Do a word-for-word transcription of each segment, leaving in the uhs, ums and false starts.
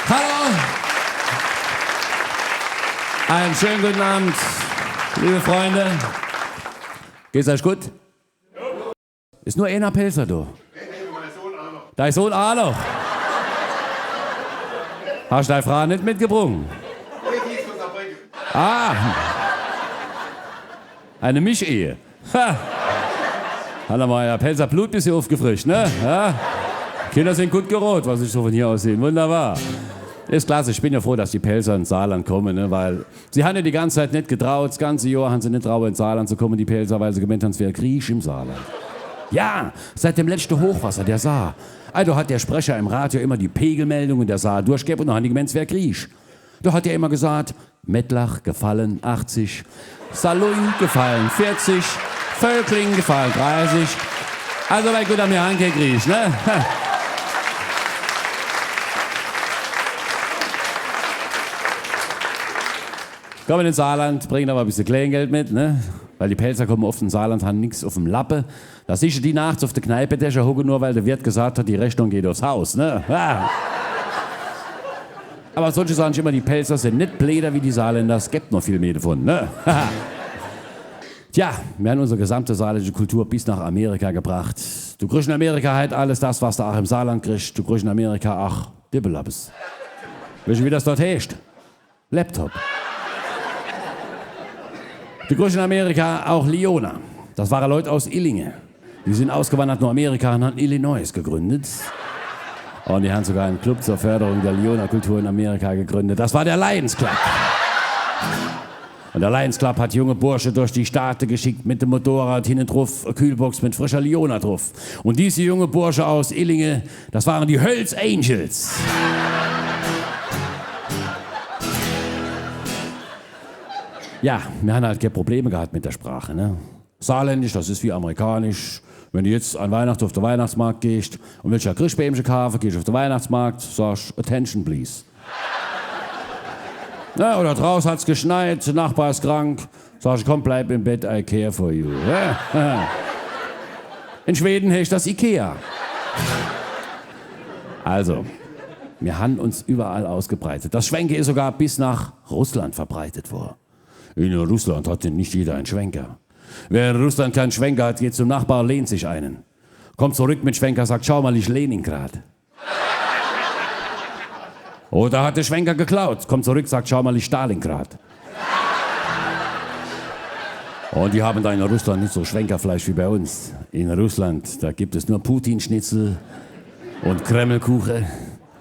Hallo! Einen schönen guten Abend, liebe Freunde. Geht's euch gut? Is nur eener Pälzer do. Dei Sohn aa noch. Hasch dei Fraa net mitgebrung? Ah. Eine Mischehe. Ha. Hat er mol eier Pälzer Blut bissje uffgefrischt, ne? Ja? Kinder sin gut gerot, was ich so von hier aus seh. Wunderbar. Is klasse, ich bin ja froh, dass die Pälzer ins Saarland kommen, ne? Weil sie han ja die ganze Zeit net getraut, das ganze Johr han se net traue, ins Saarland zu kommen, die Pälzer, weil se gemeent han, es wär Krieg im Saarland. Ja, seit dem letzten Hochwasser der Saar. Also hat der Sprecher im Radio immer die Pegelmeldungen der Saar durchgegeben und dann han die gemeent, es wär Krieg. Da hat er immer gesagt, Mettlach gefallen achtzig, Saarlouis gefallen vierzig, Völkling gefallen dreißig. Also bei guter mir Hanke Griech, ne? Kommen ins Saarland, bringen aber ein bisschen Kleingeld mit, ne? Weil die Pälzer kommen oft ins Saarland, haben nix auf dem Lappe. Da siehst du die nachts auf der Kneipe, der hocken, nur weil der Wirt gesagt hat, die Rechnung geht aufs Haus, ne? Ja. Aber solche sagen immer, die Pälzer sind nicht blöder wie die Saarländer, es gibt noch viel mehr davon, ne? Tja, wir haben unsere gesamte saarländische Kultur bis nach Amerika gebracht. Du kriegst in Amerika halt alles das, was du auch im Saarland kriegst. Du kriegst in Amerika auch Dibbelabbes. Weißt du, wie das dort heißt? Laptop. Du kriegst in Amerika auch Lyoner. Das waren Leute aus Illinge. Die sind ausgewandert nach Amerika und haben Illinois gegründet. Und die haben sogar einen Club zur Förderung der Lyoner-Kultur in Amerika gegründet. Das war der Lions Club. Und der Lions Club hat junge Bursche durch die Staate geschickt mit dem Motorrad hinten drauf, eine Kühlbox mit frischer Lyoner drauf. Und diese junge Bursche aus Illinge, das waren die Hells Angels. Ja, wir haben halt keine Probleme gehabt mit der Sprache, ne? Saarländisch, das ist wie amerikanisch. Wenn du jetzt an Weihnachten auf den Weihnachtsmarkt gehst und willst ja Christbäumchen kaufen, gehst auf den Weihnachtsmarkt, sagst, „Attention, please.“ Ja, oder draußen hat's geschneit, der Nachbar ist krank, sagst, „Komm, bleib im Bett, I care for you.“ Ja? In Schweden heißt das Ikea. Also, wir haben uns überall ausgebreitet. Das Schwenke ist sogar bis nach Russland verbreitet worden. In Russland hat denn nicht jeder einen Schwenker. Wer in Russland keinen Schwenker hat, geht zum Nachbar, lehnt sich einen. Kommt zurück mit Schwenker, sagt, „Schau mal, ich Leningrad.“ Oder hat der Schwenker geklaut, kommt zurück, sagt, „Schau mal, ich Stalingrad.“ Und die haben da in Russland nicht so Schwenkerfleisch wie bei uns. In Russland, da gibt es nur Putin-Schnitzel und Kremlkuche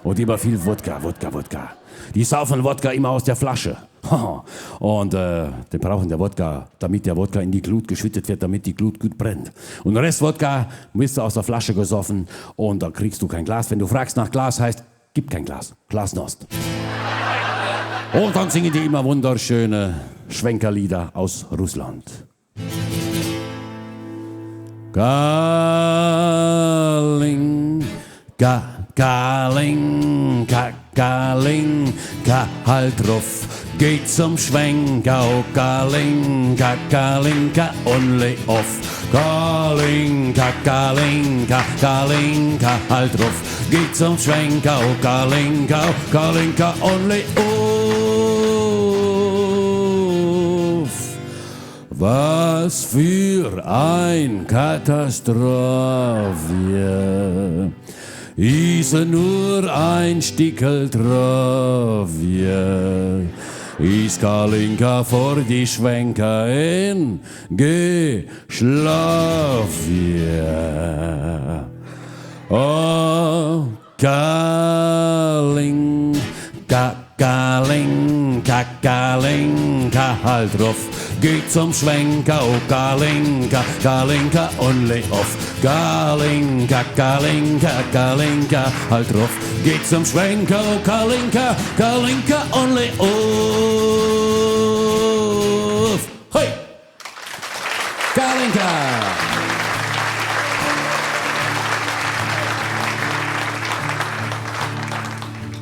und immer viel Wodka, Wodka, Wodka. Die saufen Wodka immer aus der Flasche. Und äh, die brauchen der Wodka, damit der Wodka in die Glut geschüttet wird, damit die Glut gut brennt. Und Rest Wodka wirst du aus der Flasche gesoffen und da kriegst du kein Glas. Wenn du fragst nach Glas, heißt, „Gib kein Glas, Glasnost.“ Und dann singen die immer wunderschöne Schwenkerlieder aus Russland. Kalinka, Kalinka, Kalinka, halt drauf, geh zum Schwenker, oh Kalinka, Kalinka, only off. Kalinka, Kalinka, Kalinka, halt drauf, geh zum Schwenker, oh Kalinka, oh Kalinka, only off. Was für ein Katastrophe. Is nur ein Stickel Tropfe. Is Kalinka vor die Schwenker in Geschlaffe. Oh, Kalinka, Kalinka, Kalinka, halt drauf, geh zum Schwenker, oh Kalinka, Kalinka, only off. Kalinka, Kalinka, Kalinka, halt drauf, geh zum Schwenker, oh Kalinka, Kalinka, only off.